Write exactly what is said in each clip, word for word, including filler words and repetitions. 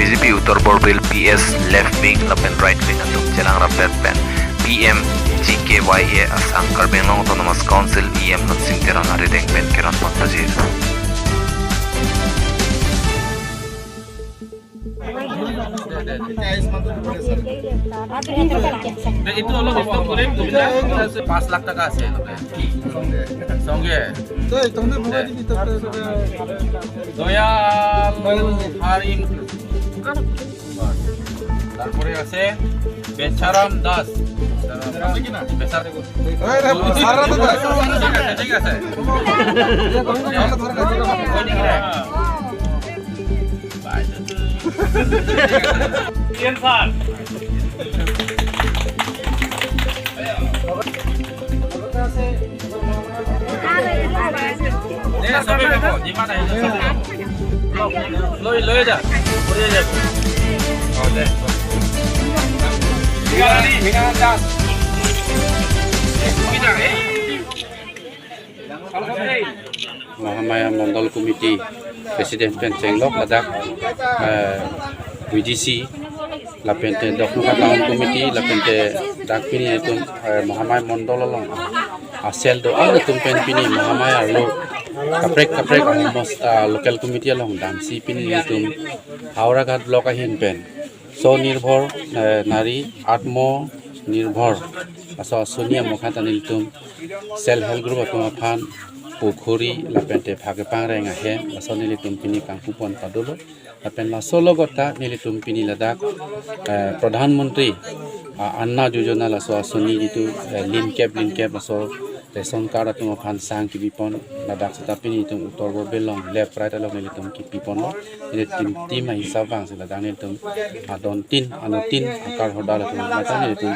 B J P Uttar Borbil P S left wing lapen right wing atum chelang rapet pen P M G K Y A asang Karbi Anglong Autonomous Council E M Nonsing Teron arideng pen keron pon pajir. পাঁচ লাখ টাকা আছে। সঙ্গে দয়াল হারিম। তারপরে আছে বেচারাম দাস। বেচারাম দাস। ঠিক আছে, ঠিক আছে। Mahamaya Mondol Committee President pen chenglok ladak, eh, V D C lapen te Dokmoka Town Committee lapen te dak pini itum, eh, Mahamaya Mondol along a cell do-an atum pen pini Mahamaya arlo kaprek kaprek ahomos, ah, local committee along damsi pini itum Howraghat block ahin pen Sonirbhor, eh, Nari Atmanirbhor laso asoni amokha ta nelitum self help group atum aphan pukhuri lapen te phak kepangreng ahem laso nelitum pini kangpu pon padolo. Lapen laso logot ta nelitum pini ladak, eh, Pradhan Mantri, ah, Anna Yojana laso asoni jitu, eh, linkep linkep laso ration card atum aphan sang kipi pon ladak seta pini itum Uttar Borbil along left right along nelitum kipi ponlo. Nelitum team ahisap abang si ladak nelitum adon tin, ano tin akar hodal atum mata nelitum,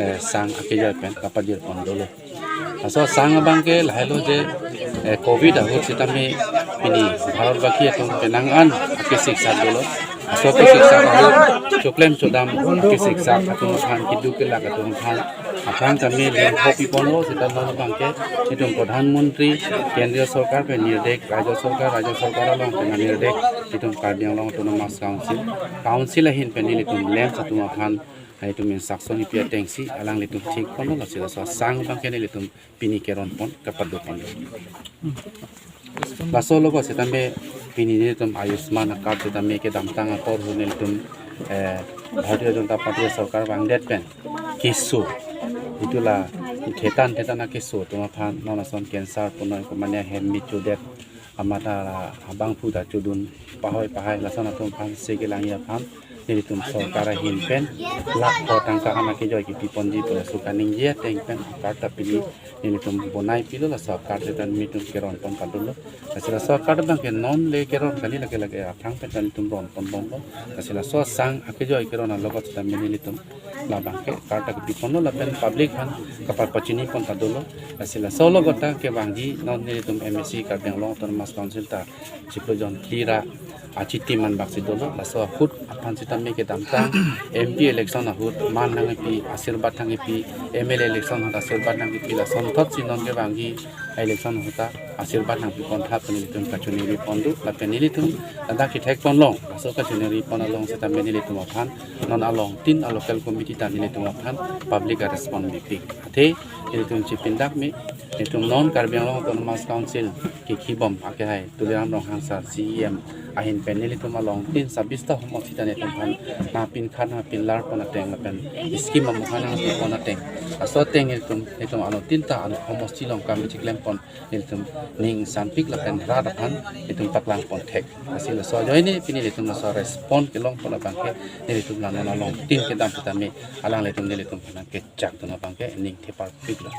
eh, sang akejoy pen kapajir pon dolo. Laso sang abang ke lahelo je, eh, covid ahut sitame pini Bharat baki atum penang an akesiksak dolo. Laso akesiksak ahut choklem chodam akesiksak atum aphan, keduk kelak atum aphan aphrang tame lengkhopi ponlo seta non abang ke itum Pradhan Mantri, Kendriya Sorkar pen nirdek, Rajya Sorkar, Rajya Sorkar along pen nirdek, itum Karbi Anglong Autonomous Council, Council ahin pen nelitum lem atum aphan itum instruction kipi atengsi alanglitum thik ponlo, lasi laso sang abang ke nelitum pini keron pon kapado pon. Laso logot sitame pini nelitum Ayushman card sitame kedamtang apor hu nelitum, eh, Bharatiya Janata Party sorkar vangdet pen keso, itulah thetan thetan akeso atum aphan non ason cancer punoi komane hem mi chudet amata abangphu ta chudun pahoi pahai lason atum aphan se kelang aphan nelitum sorkar ahin pen lakh ko tangka an akejoy kipi ponji pu laso kaningje ateng pen card ta pini nelitum bonai pilo, laso card ta nelitum keron pon padolo. Lasi laso card abang ke non le keron kali, lake lake aphrang pen nelitum ron pon bomlo. Lasi laso sang akejoy keron alogot sitame nelitum labang ke card ta kipi ponlo lapen public aphan kaparpachini pon padolo. Lasi laso logot ta kevangji non nelitum M A C Karbi Anglong Autonomous Council ta chiklo jon phli ra achitim anbak si dolo. Laso ahut aphan sitame kedamtang M P election ahut man nangpi, asirbad nangpi, M L A election ahut asirbad nangpi, lasonthotsi non kevangji election ahut ta asirbad nangpi pon tha pu nelitum kachiningri pon do, lapen nelitum ladak kethek ponlong, laso kachiningri pon along sitame nelitum aphan non along tin a local committee ta nelitum aphan public a respond bipik. Athe nelitum chipindak me, nelitum non Karbi Anglong Autonomous Council kekhibom akehai Tuliram Ronghang sir C E M ahin pen nelitum along tin sabista homosti ta nelitum aphan nangpinkhat nangpinlar pon ateng lapen scheme amokha nangpi pon ateng, laso ateng nelitum, nelitum ano tin ta ano homosti along kam chiklem pon nelitum ning sanpik lapen rat aphan nelitum paklang pon thek. Lasi laso ajoine pini nelitum laso respond kelong pon abang ke nelitum la non along tin kedam sitame alanglitum nelitum aphan kechakdun abang ke ning theparpiklo.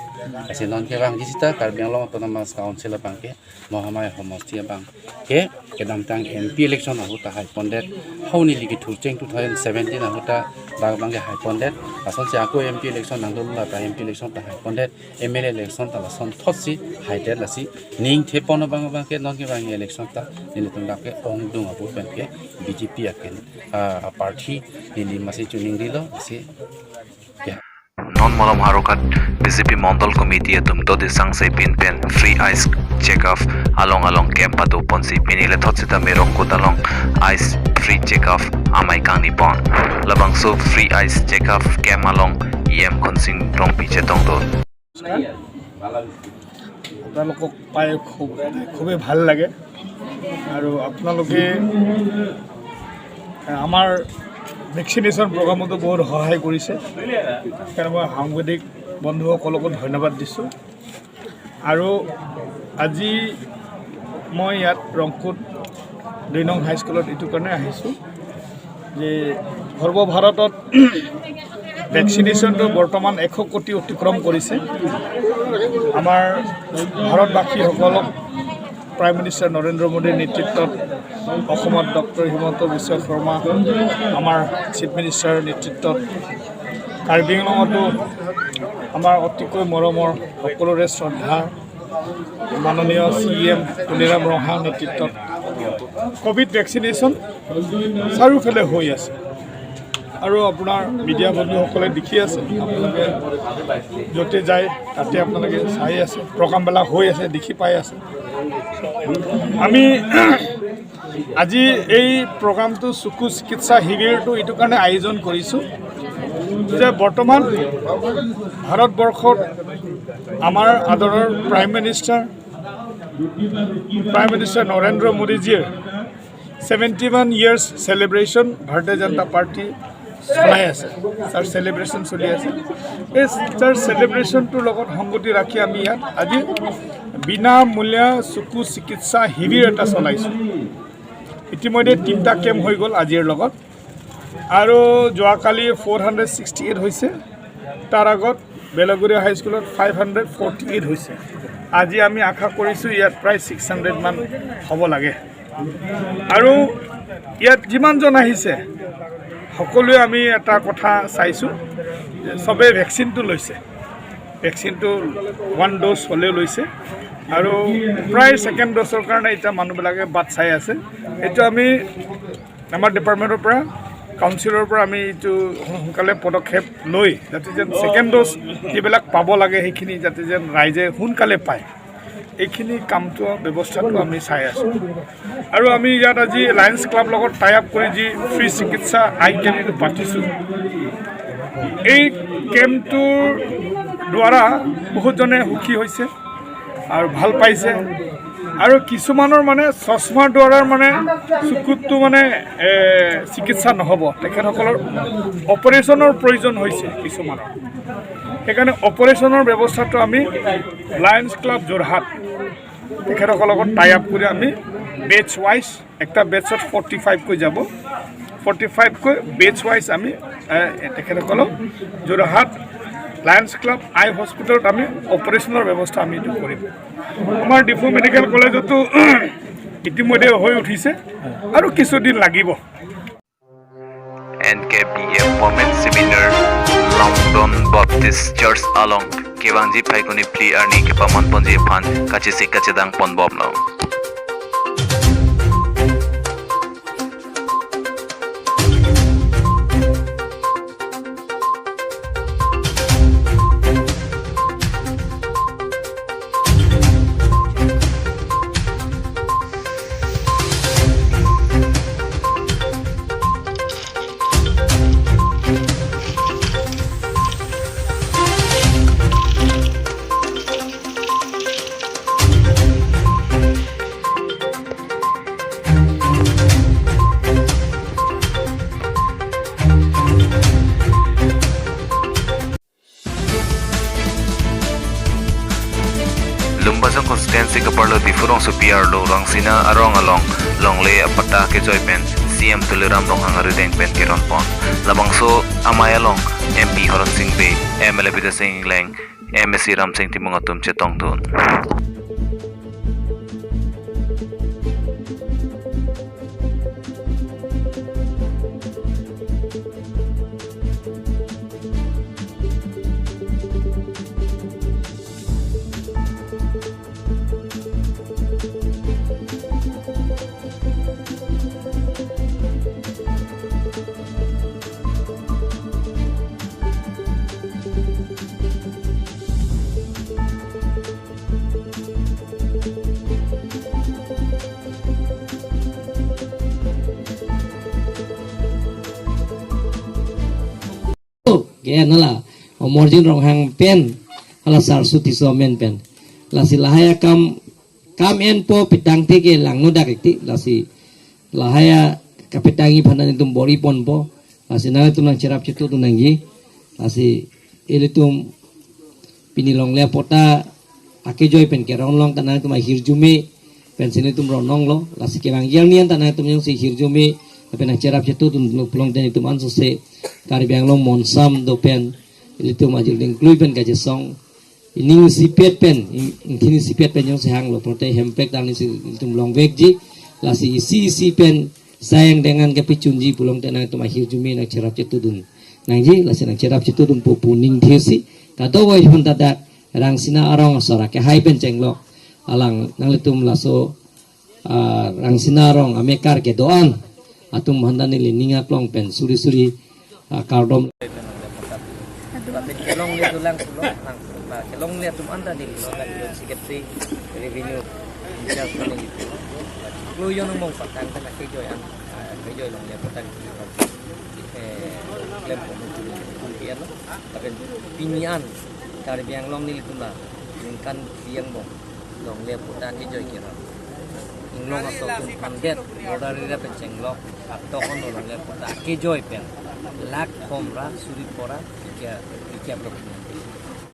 Lasi non kevangji sita Karbi Anglong Autonomous Council abang ke Mahamaya homosti abang ke kedamtang M P election ahut ta hai pondet, hau neli kethurcheng two thousand seventeen ahut ta dak abang ke hai pondet, lasonsi ako M P election nangdolo, lata M P election ta hai pondet, M L A election ta lasonthotsi haidet, lasi ning thepon abang abang ke non kevang election ta nelitum dak ke ongdung abang pen ke B J P aken, ah, party neli masi chuningrilo, lasi ya. Non malom Howraghat B J P Mondol Committee atum dodi sangsai pin pen free eyes check up along along camp pado ponsi pini lethot sitame Rongkut along eyes free checkup amei kangni pon. Labangso free eyes checkup camp along E M Khonsing Rongpi chetongdun. আপোনালোকক পাই খুব, খুবেই ভাল লাগে। আৰু আপোনালোকে আমাৰ ভেকচিনেশ্যন প্ৰগ্ৰামতো বহুত সহায় কৰিছে, সেইকাৰণে মই সাংবাদিক বন্ধুসকলকো ধন্যবাদ দিছোঁ। আৰু আজি মই ইয়াত ৰংকুত দুই নং হাইস্কুলত এইটো কাৰণে আহিছোঁ যে সৰ্বভাৰতত ভেকচিনেশ্যনটো বৰ্তমান এশ কোটি অতিক্ৰম কৰিছে। আমাৰ ভাৰতবাসীসকলক প্ৰাইম মিনিষ্টাৰ নৰেন্দ্ৰ মোদীৰ নেতৃত্বত, অসমত ডক্টৰ হিমন্ত বিশ্ব শৰ্মা আমাৰ চিফ মিনিষ্টাৰৰ নেতৃত্বত, কাৰ্বি আংলঙতো আমাৰ অতিকৈ মৰমৰ, সকলোৰে শ্ৰদ্ধা মাননীয় চি ই এম তুলিৰাম ৰংহাং নেতৃত্বত কভিড ভেকচিনেশ্যন চাৰিওফালে হৈ আছে। আৰু আপোনাৰ মিডিয়া বন্ধুসকলে দেখি আছে, আপোনালোকে য'তে যায় তাতে আপোনালোকে চাই আছে, প্ৰগ্ৰামবিলাক হৈ আছে, দেখি পাই আছে। আমি আজি এই প্ৰগ্ৰামটো চকু চিকিৎসা শিবিৰটো এইটো কাৰণে আয়োজন কৰিছোঁ যে বৰ্তমান ভাৰতবৰ্ষত আমাৰ আদৰৰ prime minister, prime minister Narendra মোদীজীয়ে ছেভেণ্টি ওৱান ইয়াৰ্ছ চেলিব্ৰেশ্যন ভাৰতীয় জনতা পাৰ্টি চলাই আছে, তাৰ চেলিব্ৰেশ্যন চলি আছে। এই তাৰ চেলিব্ৰেশ্যনটোৰ লগত সংগতি ৰাখি আমি ইয়াত আজি বিনামূলীয়া চকু চিকিৎসা শিবিৰ এটা চলাইছোঁ। ইতিমধ্যে তিনিটা কেম্প হৈ গ'ল আজিৰ লগত, আৰু যোৱাকালি ফ'ৰ হাণ্ড্ৰেড ছিক্সটি এইট হৈছে, তাৰ আগত বেলগুৰি হাইস্কুলত ফাইভ হাণ্ড্ৰেড ফৰ্টি এইট হৈছে। আজি আমি আশা কৰিছোঁ ইয়াত প্ৰায় ছিক্স হাণ্ড্ৰেড মান হ'ব লাগে। আৰু ইয়াত যিমানজন আহিছে সকলোৱে আমি এটা কথা চাইছোঁ যে সবে ভেকচিনটো লৈছে, ভেকচিনটো ওৱান ড'জ হ'লেও লৈছে। আৰু প্ৰায় ছেকেণ্ড ড'জৰ কাৰণে এতিয়া মানুহবিলাকে বাট চাই আছে। এইটো আমি আমাৰ ডিপাৰ্টমেণ্টৰ পৰা, কাউন্সিলৰ পৰা আমি এইটো সোনকালে পদক্ষেপ লৈ যাতে যেন ছেকেণ্ড ড'জ যিবিলাক পাব লাগে সেইখিনি যাতে যেন ৰাইজে সোনকালে পায়, এইখিনি কামটো, ব্যৱস্থাটো আমি চাই আছোঁ। আৰু আমি ইয়াত আজি লায়ন্স ক্লাব লগত টাই আপ কৰি যি ফ্ৰী চিকিৎসা আই কেম্পটো পাতিছোঁ, এই কেম্পটোৰ দ্বাৰা বহুতজনে সুখী হৈছে আৰু ভাল পাইছে। আৰু কিছুমানৰ মানে চশমাৰ দ্বাৰা মানে চকুতটো মানে, এ, চিকিৎসা নহ'ব, তেখেতসকলৰ অপাৰেশ্যনৰ প্ৰয়োজন হৈছে কিছুমানৰ। সেইকাৰণে অপাৰেশ্যনৰ ব্যৱস্থাটো আমি লায়ন্স ক্লাব যোৰহাট তেখেতসকলৰ লগত টাই আপ কৰি আমি বেটছ ৱাইজ, একটা বেটছত ফৰ্টি ফাইভকৈ যাব, ফৰ্টি ফাইভকৈ বেটছ ৱাইজ আমি, এ, তেখেতসকলক যোৰহাট লায়ন্স ক্লাব আই হস্পিটেলত আমি অপাৰেশ্যনৰ ব্যৱস্থা আমি এইটো কৰিম। আমাৰ ডিফু মেডিকেল কলেজতো ইতিমধ্যে হৈ উঠিছে আৰু কিছুদিন লাগিব। N K B M Women Seminar, Longdon Baptist Church along kevangji Phaikuni phli arni kepaman ponji aphan kachesik kachedang ponbomlo. Lumbajong constituency keparlo Diphu rongsopi arlo Rangsina arong along longle apatta kejoi pen C M Tuliram Ronghang arideng pen keron pon. Labangso amei along M P Horen Sing Bey, M L A Bidya Sing Engleng, M A C Ramsing Timung atum chetongdun. Ke nala Omorjin Ronghang pen, hala Sarsu Tisso amen pen. Lasi lahai akam, kam enpo pu tangte ke langno dak ikti, lasi lahai akam petangji aphan nangtum bor-i ponpo, lasi nangtum nangcherap chetudun nangji, lasi ilitum pini longle patta akejoi pen kerong long ta nangtum ahirjume pensi nelitum ronlonglo, lasi kevang arni an ta nangtum jongsi hirjume pen nangcherap chetudun pulote nelitum ansose Karbi Anglong monsam do pen ilitum ajir dingklui pen kachesong, ining isipet pen, ing-, ingthin isipet pen jongsi hanglo pulote hemprek ta neli si ilitum longvekji, lasi isi isi pen sayang dengan kepachunji pulote nangtum ahirjume nangcherap chetudun nangji, lasi nangcherap chetudunpo pu ning thirsi, kadokave aphan ta dak Rangsina arong asor akehai pen chenglok alang nanglitum laso, ah, Rangsina arong amekar kedo-an atum aphan ta neli ning aklong pen suri suri, ah, kardom. Lapen kelongle dolang pulo, lang, la kelongle atum anta neli lo, la yo secretary revenue in charge ko neli. Lo yo nang mong patang pen akejoi an, ah, akejoi longle patang, eh, klem pon neli tum pian lo. Lapen pini an Karbi Anglong nelitum la ningkan isi angbong longle patta akejoi kerap. Inglong aso atum hundred border area pen chenglok, atok ono longle patta akejoi pen lakh thom ra suri phongo ra, ikya, ikya blok.